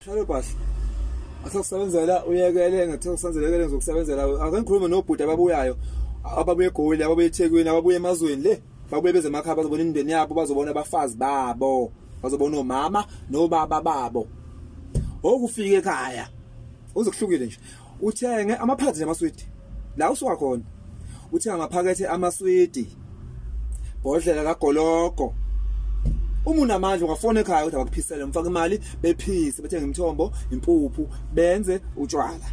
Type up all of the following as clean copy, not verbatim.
Shalo bhasi. Asakusebenzela uyekele ngathe ukusebenzela uyekele ngizokusebenzela. Ake ngikhulume nobhuti ababuyayo, ababuye eGoli, ababuye eThekwini, ababuye emazweni le. Babuye beze emakhaya bazobona imindeni yabo, bazobona abafazi babo, bazobona omama nobaba babo. Okufika ekhaya uzokuhlukile nje. Uthenge amaphakethe amaswidi. La usuka khona. Uthenga amaphakethe amaswidi. Bhodlela kagologo. Uma unamandla ungafona ekhaya ukuthi abakuphisele, umfake imali bephise, bethenge imithombo, impuphu, benze utshwala.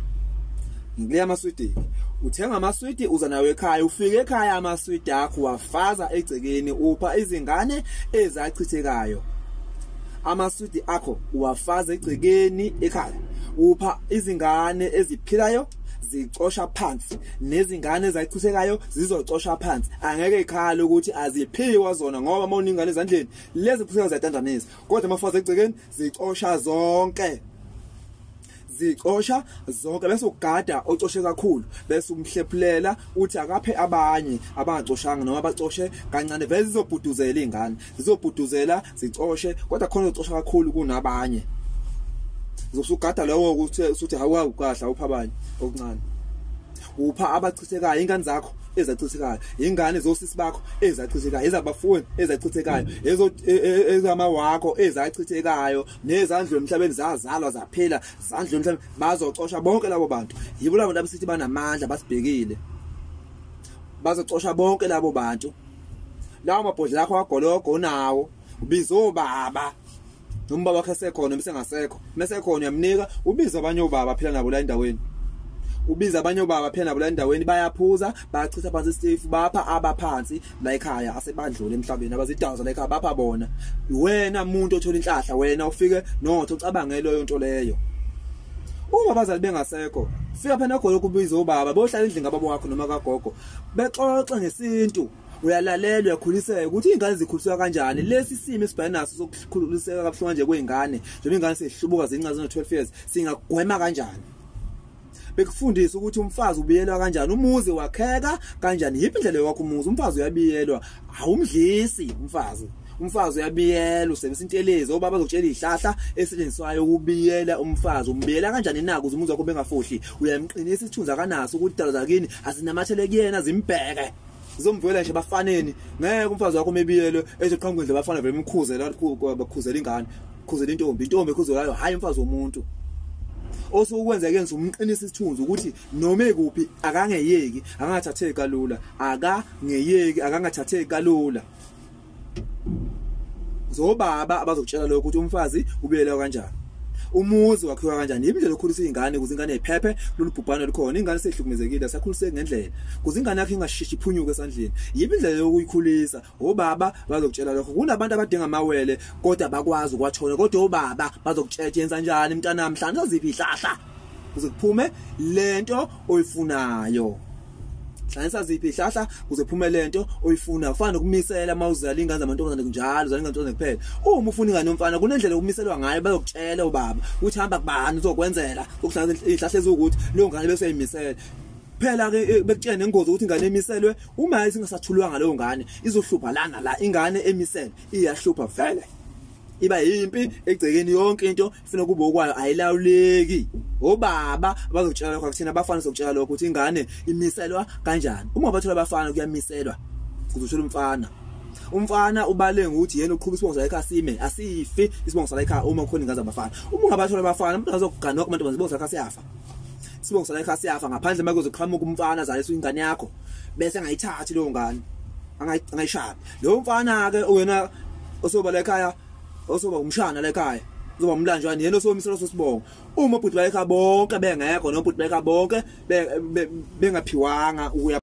Ngikuleya amaswidi. Uthenga amaswidi uza nawo ekhaya, ufike ekhaya amaswidi akho wafaza egcekeni, upha izingane ezachithekayo. Amaswidi akho uwafaza egcekeni ekhaya, upha izingane eziphilayo zicosha phansi, nezingane ezachithekayo zizocosha phansi. Angeke ikhale ukuthi aziphiwa zona ngoba uma uningane ezandleni lezi ziphila ziyatandanisa, kodwa amafaza egcekeni zicosha zonke, zicosha zonke. Bese ugada ocoshe kakhulu, bese umhlephulela uthi akaphe abanye abangacoshanga noma abacoshe kancane. Vele zizobhuduzela izingane, zizobhuduzela zicoshe, kodwa khona uzocosha kakhulu kunabanye. Uzosugada lowo ukuthi usuthi hawu kahle awupha abanye okuncane, upha abachithekayo, ingane zakho ezachithekayo, ingane zosisi bakho ezachithekayo, ezabafuni ezachithekayo, ezama wakho ezachithekayo, nezandlu emhlabeni zazalwa zaphila zandlu emhlabeni, bazocosha bonke labo bantu. Yibo labo bantu abasithi banamandla basibhekile, bazocosha bonke labo bantu. Lawo mabhodlela akho agologo nawo ubizobaba noma ubaba wakhe esekhona bese ngasekho, mase khona uyamnika, ubiza abanye obaba phela nabo la endaweni, ubiza abanye obaba phela nabo la endaweni, bayaphuza bayachitha phansi isitefu, bapha abaphansi la ekhaya asebandlule emhlabeni, abazidaza la ekhaya bapha bona. Wena umuntu othola inhlahla, wena ufike notho ucabange leyo nto leyo. Uma abazali bengasekho, fika phela nagolo kubiza obaba bohlala endlini ngababa wakho noma kagogo, bexoxe ngesintu. Uyalalela, uyakhuliseka ukuthi izingane zikhuliswa kanjani. Lesi simo esibhekene naso sokukhuliseka kabuhlungu kanje kwezingane, njengoba ingane sehlubuka zinca zino 12 years, singagwema kanjani? Bekufundisa ukuthi umfazi ubiyelwa kanjani, umuzi wakheka kanjani, yiphi indlela yokwakha umuzi. Umfazi uyabiyelwa, awumdlisi umfazi. Umfazi uyabiyela, usebenzisa intelezi, obaba bazokutshela izihlahla esetshenziswayo ukubiyela umfazi. Umbiyela kanjani na ukuze umuzi wakho bengafohli? Uyamqinisa isithunzi akanaso ukuthi idalo zakini azinamathele kuyena zimbheke. Zomvela nje bafaneni, ngeke umfazi wakho mebiyelwe ezoqhamuka nje bafana vele umkhuzela, bakhuzela ingane, khuzela intombi, intombi ekhuzelayo hayi umfazi womuntu. Osukwenzeke nje umqinisa isithunzi ukuthi noma ekuphi akangeyeki, akangathatheki kalula, akangeyeki, akangathatheki kalula. Zobaba abazokutshela lokho ukuthi umfazi ubiyelwa kanjani, umuzi wakhiwa kanjani, indlela yokukhulisa izingane ukuze ingane iphephe lolu bhubhane olukhona. Ingane sehlukumezekile, asakhuliseki ngendlela ukuze ingane yakhe ingashishi iphunyuke esandleni. Yiphi indlela yokuyikhulisa? Obaba bazokutshela lokho. Kunabantu abadinga amawele kodwa bakwazi ukwathola, kodwa obaba bazokutshela yenza njani mntanami, hlanza ziphi ihlahla ukuze kuphume lento oyifunayo, hlanganisa ziphi ihlahla kuze kuphume lento oyifunayo. Kufana nokumisela uma uzala ingane zamantombazane, kunjalo uzala ingane zamantombazane kuphela. Uma ufuna ingane yomfana kunendlela yokumiselwa ngayo, bazokutshela ubaba ukuthi hamba kubani uzokwenzela ukuhlanganisa izihlahla eziwukuthi leyo ngane bese uyayimisela. Phela ke bekutshela nengozi ukuthi ingane emiselwe uma isingasathulwanga leyo ngane izohlupha lana la. Ingane emiselwe iyahlupha vele, iba yimpi egcekeni, yonke into ifuna kube okwayo, ayilawuleki. Obaba abazokutshela lokho, akuthina abafana sokutshela lokho ukuthi ingane imiselwa kanjani. Uma bathola abafana kuyamiselwa ukuze uthole umfana. Umfana ubale ngokuthi yena uqhuba isibongo sakhe asime, asifi isibongo sakhe uma kukhona ingane zabafana. Uma ungabathola abafana umuntu azogana konke amantombazane, isibongo sakhe siyafa, isibongo sakhe siyafa, ngaphandle uma kuzoqhamuka umfana azalise ingane yakho bese angayithathi leyo ngane, angayishabi lowo mfana ke. Wena osoba la ekhaya, osoba umshana la ekhaya, uzoba umlanjwana, yena osomisela sosibongo. Uma ubhuti la ekhaya bonke bengekho, nobhuti la ekhaya bonke bengaphiwanga ukuya